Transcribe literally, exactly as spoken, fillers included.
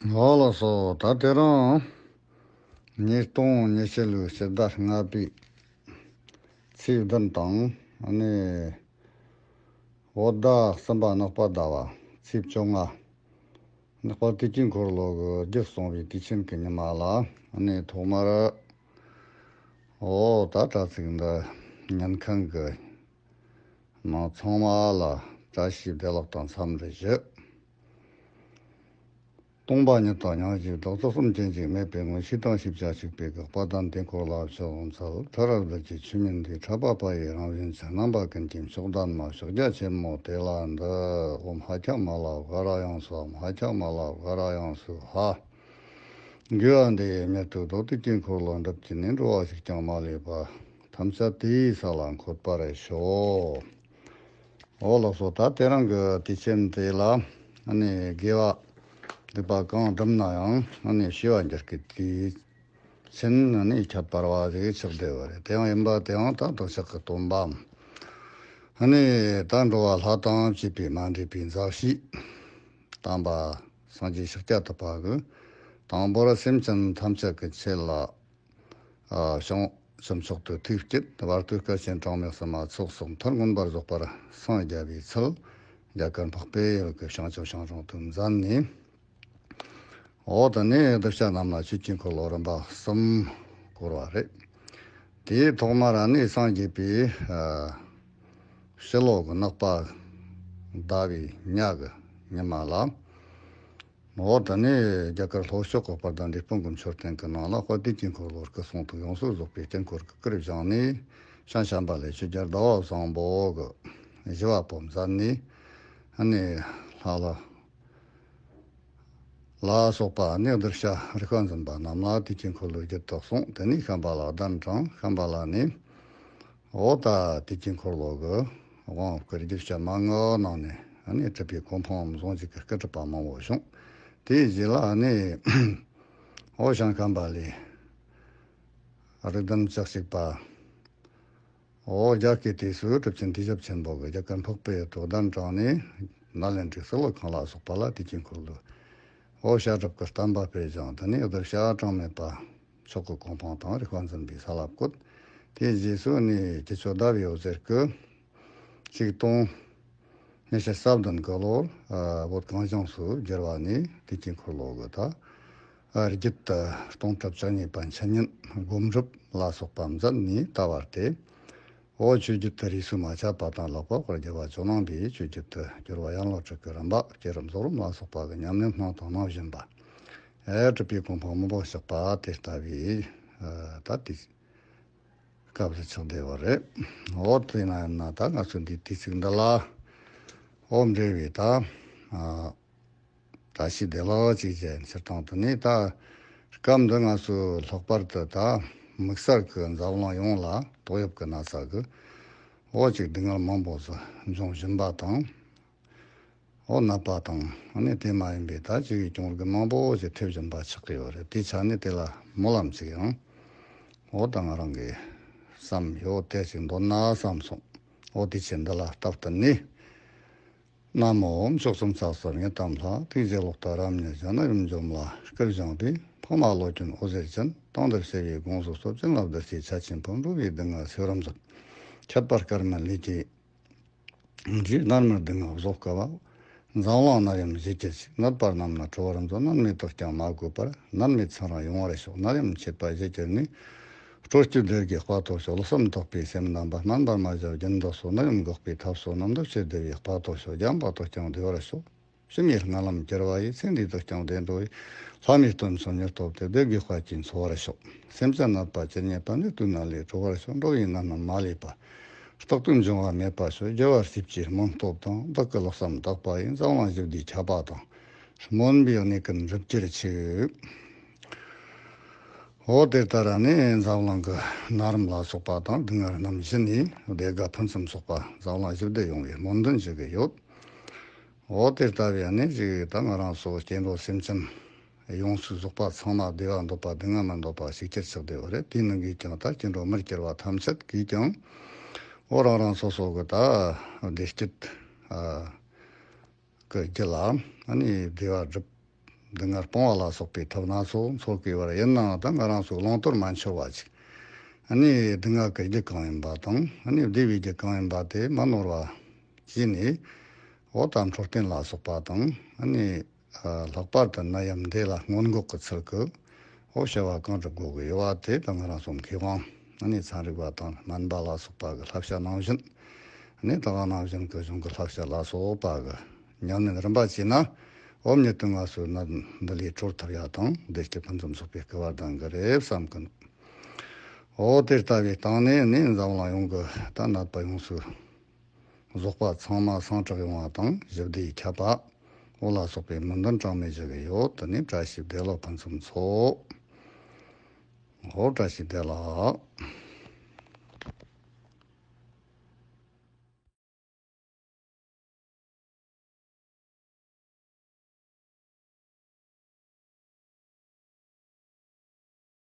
ཨོ་ལགས་སོ། ད་དེ་རིང་ཉིས་སྟོང་ཉི་ཤུ་ལོའི་སྤྱི་ཟླ་ལྔ་པའི་ཚེས་བདུན་དང་ཨ་ནི་བོད་ཟླ་གསུམ་པ་ནག་པ་ཟླ་བ་ཚེས་བཅོ་ལྔ། ནག་པ་དུས་ཀྱི་འཁོར་ལོ་གི་རྒྱུད་གསུངས་པའི་དུས་ཆེན་གྱི་ཉི་མ་ལ་ཨ་ནི་ཐོག་མར་ཨོ་ད་དྲ་ཚིགས་འདི་ཉན་མཁན་གྱི་མི་ཚང་མ་ལ་བཀྲ་ཤིས་བདེ་ལེགས་དང་འཚམས་འདྲི་ཞུ། སྟོང་པ་ཉིད་དང་མྱང་འདས་བདག་ཏུ་གསུམ་ཅན་གཅིག་མེད་པའི་དངོས་གཞི་དང་ཤེས་བྱ་གཅིག་པའི་དགག་པ་དང་དེ་འཁོར་ལ་ཕྱོགས་འཚལ། མཐར་བདག་གི་ཆོས་ཉིད་འདས་ཕྲད་པ་པ་ཡི་རང་བཞིན་གྱི་རྣམ་པ་ཀུན་གྱི་མཆོག་ལྡན་མ་ཕྱོགས་རྒྱ་ཆེན་མོ་དེ་ལ་འདུད། ཨོཾ་ཧ་ཁྱ་མ་ལ་ཝ་ར་ཡང་སྭཱ། ཧ་ཁྱ་མ་ལ་ཝ་ར་ཡང་སྭཱ་ཧཱ། དགེ་བ་འདི་ཡིས་མྱུར་དུ་བདག་དུས་ཀྱི་འཁོར་ལོ་འགྲུབ་ཀྱིས་ནི། འགྲོ་བ་གཅིག་ཀྱང་མ་ལུས་པ། ཐམས་ཅད་དེ་ཡི་ས་ལ་འཁོད་པར་ཤོག། ཨོ་ལགས་སོ། ད་དེ་རིང་གི་དུས་ཆེན་དེ་ལ་ཨ་ནི་དགེ་བ་སྒྲུབ་པ་གང་བསྒྲུབས་ན་ཡང་ཨ་ནི་སྐྱེ་བ་འགྱུར་གྱི་དུས་ཆེན་ཨ་ནི་ཁྱད་པར་བ་ཞིག་ཆགས་བསྡད་པ་རེད། དེ་ཡང་ཡིན་པ་དེ་ཡང་ད་འདོད་ཆགས་ཀྱི་སྟོན་པའམ་ཨ་ནི་ད་འགྲོ་བ་ལྷ་དང་བཅས་པའི་མ་འདྲེས་པའི་མཛའ་བཤེས་དམ་པ་སངས་རྒྱས་ཤཱཀྱ་ཐུབ་པ་གིས་དང་པོར་སེམས་ཅན་ཐམས་ཅད་ཀྱི་ཆེད་ལ་ཨ་བྱང་ཕྱི་མཆོག་ཏུ་ཐུགས་བསྐྱེད། བར་དུ་དཀའ་ཆེན་གྲངས་མེད་གསུམ་མ་ཚོགས་སོགས་མཐར་མངོན་པར་རྫོགས་པར་སངས་རྒྱ་བའི་ཚུལ་རྒྱ་གར་འཕགས་པའི་ཡུལ་གྱི་བྱང་ཆུབ་ཤིང་དྲུང་དུ་མཛད་ནས། འོ་ད་ནི་གདུལ་བྱ་རྣམས་ལ་ཆོས་ཀྱི་འཁོར་ལོ་རིམ་པ་གསུམ་བསྐོར་བ་རེད། དེའི་ཐོག་མར་ནི་སངས་རྒྱས་པའི་ཨ་ཕྱི་ལོགས་ཀྱི་ནག་པ་ཟླ་བའི་ཉ་གི་ཉི་མ་ལ། འོ་ད་ནི་རྒྱ་གར་ལྷོ་ཕྱོགས་ཀྱི་དཔལ་ལྡན་འབྲས་སྤུངས་ཀྱི་མཆོད་རྟེན་གྱི་ནང་ལ་དཔལ་དུས་ཀྱི་འཁོར་ལོ་སྐུ་གསུང་ཐུགས་ཡོངས་སུ་རྫོགས་པའི་དཀྱིལ་འཁོར་གྱི་དཀྱིལ་བཞེངས་ནས། བྱང་ཤམ་བྷ་ལའི་ཆོས་རྒྱལ་ཟླ་བ་བཟང་པོ་གི་བཞི་པ་པོ་མཛད་ནས། ཨ་ནི་ལྷ་ལ་ལ་སོགས་པ་ནི་གདུལ་བྱ་རིག་པ་འཛིན་པ་རྣམས་ལ་དུས་ཀྱི་འཁོར་ལོའི་རྒྱུད་དུ་གསུངས། དེ་ནས་ཤམ་བྷ་ལ་གདན་དྲངས། ཤམ་བྷ་ལ་ནས་འོ་ད་དུས་ཀྱི་འཁོར་ལོ་གི་དབང་བསྐུར་རྒྱུད་བཤད་མ་དངུལ་གནང་ནས། ཨ་ནི་གྲུབ་པའི་གོ་འཕང་ཟུང་འཇུག་གི་སྐུ་གྲུབ་པ་མང་པོ་བྱུང་། དེའི་རྗེས་ལ་ཨ་ནི་འོ་བྱང་ཤམ་བྷ་ལའི་རིགས་ལྡན་བཅུ་གཅིག་པ། འོ་རྒྱ་སྐྱེད་དུས་སུ་གྲུབ་ཆེན་དུས་ཞབས་ཆེན་པོ་གིས་རྒྱ་གར་འཕགས་པའི་ཡུལ་དུ་གདན་དྲངས་ནས། ནཱ་ལེནྡྲའི་གཙུག་ལག་ཁང་ལ་སོགས་པ་ལ་དུས་ཀྱི་འཁོར་ལོའི་འོ་བཤད་སྒྲུབ་ཀྱི་བསྟན་པ་སྤེལ་ཞིང་། དེ་ནས་གདུལ་བྱ་གྲངས་མེད་པ་མཆོག་གི་གོ་འཕང་དང་རིག་པ་འཛིན་པའི་ས་ལ་བཀོད། དེའི་རྗེས་སུ་ནི་ཁྱེད་ཆོ་ཟླ་བའི་འོད་ཟེར་གྱིས་ཆིག་སྟོང་ཉི་ཤུ་རྩ་བདུན་གི་ལོར་ཨ་བོད་གངས་ལྗོངས་སུ་བསྒྱུར་བ་ནས། དུས་ཀྱི་འཁོར་ལོ་གི་ད་ཨ་རྒྱུད་དུ་སྟོང་ཕྲག་བཅུ་གཉིས་པ་འཆད་ཉན་སྒོམ་སྒྲུབ་ལ་སོགས་པ་མཛད་ནས་ད་བར་ཏེ། འོ་ཆོས་བརྒྱུད་དུ་རིས་སུ་མ་ཆད་པ་དང་ལྷག་པར་དཔལ་རྒྱལ་བ་ཇོ་ནང་པའི་ཆོས་བརྒྱུད་དུ་གྱུར་པ་ཡན་ལག་དྲུག་གི་རིམ་པ་བསྐྱེད་རིམ་རྫོགས་རིམ་ལ་སོགས་པ་གི་ཉམས་ལེན་གནང་དང་གནང་བཞིན་པ། ཨེ་གྲུབ་པའི་གོ་འཕང་མང་པོ་བཞག་པ་དེ་ལྟ་བུའི་ཨ་ད་དེ། སྐབས་སུ་ཆགས་བསྡད་པ་རེད། འོ་དེ་ན་ཡིན་ན་ད་ང་ཚོ་འདིའི་དུས་ཚིགས་འདི་ལ་འོ་འབྲེལ་བའི་ད་ཨ་བཀྲ་ཤིས་བདེ་ལེགས་ཅིག་བྱས། སྤྱིར་བཏང་དུ་ནི་ད་སྐབས་འདི་ང་ཚོ་ལྷག་པར་དུ་ད་དམིགས་བསལ་གྱི་འཛམ་གླིང་ཡོངས་ལ་ཏོག་དབྱིབས་ཀྱི་ན་ཚ་གི་འོ་ཅིག་སྡུག་བསྔལ་མང་པོ་ཟིག་འབྱུང་བཞིན་པ་དང་། འོ་ནད་པ་དང་ཨ་ནི་དེ་མ་ཡིན་པའི་ད་ཅིག་གི་གྱོང་གུད་མང་པོ་ཞིག་ཐེབས་བཞིན་པ་ཆགས་ཀྱི་ཡོད་རེད། དེའི་ཆ་ནས་དེ་ལ་སྨོན་ལམ་ཅིག་ཡང་འོ་ད་ང་རང་གིས་བསམ་ཡོད་དེ་ཅིག་འདོན་ན་བསམ་སོང་། འོ་དེ་ཆེད་འདི་ལ་སྟབས་བསྟུན་ནས། ན་མོ་ཨོཾ་མཆོག་གསུམ་ཚོགས་གསོག་དངོས་དང་ལྷ། ཐུགས་རྗེ་གློག་ལྟར་རབ་མཉེས་བྱོན། རིམ་བྱོན་ལ་སྐུར་བཞེངས་པའི་འཕགས་མ་བློ་ཅན་འོད་ཟེར་ཅན། དང་དུ་བྱ་བའི་དགོངས་སུ་གསོལ་ཅན་ལ་བདུད་རྩིའི་ཆར་ཆེན་ཕོབ། འགྲོ་བའི་སྡུག་བསྔལ་སེལ་བར་མཛོད། ཁྱད་པར་སྐར་མའི་ལུས་ཀྱི་འདྲིས། མནར་མེད་སྡུག་བསྔལ་བཟློག་དཀའ་བ། འཛམ་གླིང་ནད་ཡམས་ཞི་གྱུར་ཅིག། ནད་པ་རྣམས་ལ་གྲོལ་བར་མཛོད། ནད་མེད་དུག་ཀྱང་མ་གོས་པར། ནད་མེད་ཚེ་རིང་ཡོང་བར་ཤོག། ནད་ཡམས་མཆེད་པ་ཞི་གྱུར་ནས། སྤྲོ་བསྐྱེད་བདེ་དགེ་དཔལ་ཐོབ་ཤོག། བློ་བསམ་དག་པའི་སེམས་རྣམ་པ། སྨན་པ་མ་བྱ་རྒྱུན་དུ་གསོལ། ནད་ཡམས་འགོག་པའི་ཐབས་སོགས་རྣམས། འདི་ཕྱིར་བདེ་བའི་དཔལ་ཐོབ་ཤོག། རྒྱམ་པ་དུག་ཀྱང་བདེ་བར་ཤོག། ཕྱི་མའི་རྔ་ལམ་བསྐྱུར་བ་ཡི། ཚེ་འདིའི་དུག་ཀྱང་བདེ་འགྲོ་ཡི། ལྷ་མིའི་སྟོན་མཆོག་མྱུར་ཐོབ་སྟེ། བདེ་དགེ་དཔལ་གྱིས་འཚོ་བར་ཤོག། སེམས་ཅན་ནད་པ་ཇི་སྙེད་པ། ནད་དུག་ནད་ལས་གྲོལ་བར་ཤོག། འགྲོ་བའི་ནད་རྣམས་མ་ལུས་པ། རྟག་ཏུ་འབྱུང་བ་མེད་པར་ཤོག། རྒྱལ་བ་སྲས་ཀྱི་སྨོན་སྟོབས་དང་། བདག་གི་བློ་བསམ་དག་པ་ཡིས། འཛམ་གླིང་ཞི་བདེའི་ཆད་པ་དང་། སྨོན་པའི་གནས་ཀུན་འགྲུབ་གྱུར་ཅིག། འོ་དེ་ལྟར་ནི་འཛམ་གླིང་གི་ནད་རིམས་ལ་སོགས་པ་དང་སྡུག་བསྔལ་རྣམས་ཞི་ནས། བདེ་དགའ་ཕུན་སུམ་ཚོགས་པ། འཛམ་གླིང་ཞི་བདེ་ཡོང་བའི་སྨོན་འདུན་ཞུ་གི་ཡོད། འོ་དེ་ལྟ་བུའི་ནི་ཅིག་ད་ང་རང་ཚོ་སྐྱེ་འགྲོ་སེམས་ཅན་ཡོངས་སུ་རྫོགས་པ་ཚང་མ་བདེ་བ་འདོད་པ། སྡུག་བསྔལ་མི་འདོད་པ་ཞིག་ཅར་ཆགས་བསྡད་པ་རེད། དེའི་ནང་གིས་ཀྱང་ད་སྐྱེ་འགྲོ་མིར་གྱུར་པ་ཐམས་ཅད་ཀྱིས་ཀྱང་འོ་རང་རང་སོ་སོ་གི་ད་བདེ་སྐྱིད་ཨ་གི་རྒྱུ་ལ་ཨ་ནི་བདེ་བ་སྒྲུབ། སྡུག་བསྔལ་སྤོང་བ་ལ་སོགས་པའི་ཐབས་སྣ་ཚོགས་འཚོལ་དགོས་པར། ཡིན་ནའང་ད་ང་རང་ཚོའི་བླང་དོར་མ་འཆོལ་བ་ཅིག་ཨ་ནི་སྡུག་བསྔལ་གྱི་རྒྱུ་གང་ཡིན་པ་དང་། ཨ་ནི་བདེ་བའི་རྒྱུ་གང་ཡིན་པ་དེ་མ་ནོར་བ་བྱས་ནས། འོ་ད་འཕྲོད་བསྟེན་ལ་སོགས་པ་དང་། ཨ་ནི་ཨ་ལྷག་པར་དུ་ནད་ཡམས་འདི་ལ་སྔོན་འགོག་གི་ཚུལ་གྱིས་འོ་བྱ་བ་གང་སྒྲུབ་དགོས་ཀྱི་ཡོད་པ་དེ་ད་ང་རང་ཚོ་མཁས་དབང་ཨ་ནི་ཚན་རིག་པ་དང་སྨན་པ་ལ་སོགས་པ་གི་བསླབ་བྱ་ནང་བཞིན། ཨ་ནི་ད་ག་ནང་བཞིན་གྱི་གཞུང་གི་བསླབ་བྱ་ལ་སོགས་པ་གི་ཉམས་ལེན་རིམ་པ་བྱས་ན། འོ་མྱི་དེ་ང་ཚོའི་ནད་འདི་ལས་གྲོལ་ཐུབ་ཡ་དང་བདེ་སྐྱིད་ཕུན་སུམ་ཚོགས་པའི་སྐལ་བ་ལྡན་གི་རེད་བསམ་གི་འདུག་འོ་དེ་ལྟ་བུའི་སྟེང་ནས་ནི་འཛམ་གླིང་ཡོངས་ཀྱི་ད་ནད་པ་ཡོངས་སུ་རྫོགས་པ་ཚང་མ་སངས་དྲག་ཡོང་བ་དང་། ཞི་བདེའི་ཁྱབ་པ་འོ་ལ་སོགས་པའི་སྨོན་འདུན་གྲངས་མེད་ཞུ་གི་ཡོད། དེ་ནས་བཀྲ་ཤིས་བདེ་ལེགས་ཕུན་སུམ་ཚོགས། འོ་བཀྲ་ཤིས་བདེ་ལེགས།